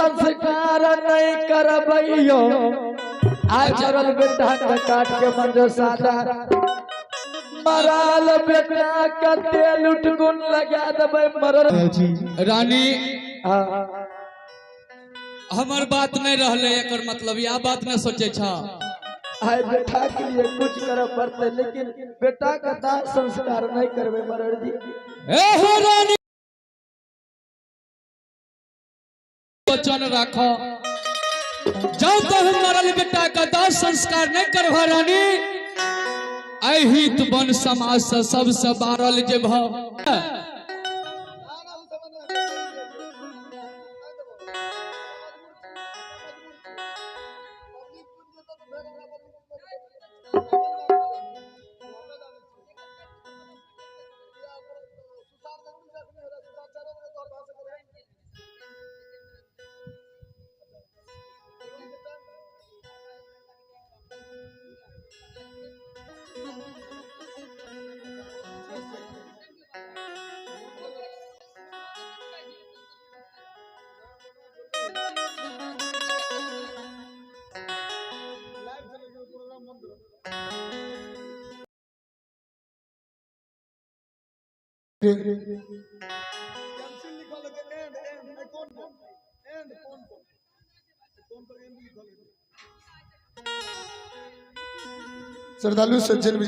संस्कार नहीं करबैयो। आय मरल बेटा के काट के मंजो सादा मरल बेटा के तेल उठगुन लगा देबै मरल। रानी हाँ। हमर बात नहीं रहले, एकर मतलब या बात नहीं सोचे छा। आय बेटा के लिए कुछ करे पड़ते, लेकिन बेटा का दाह संस्कार नहीं करबे मरल जी। ए हो रानी, वचन राखो, जाओ तो हम मरल बेटा का दाह संस्कार नहीं करबा रानी, अहित वन समाज से सबसे बारल जे भाव। श्रद्धालु सज्जन भी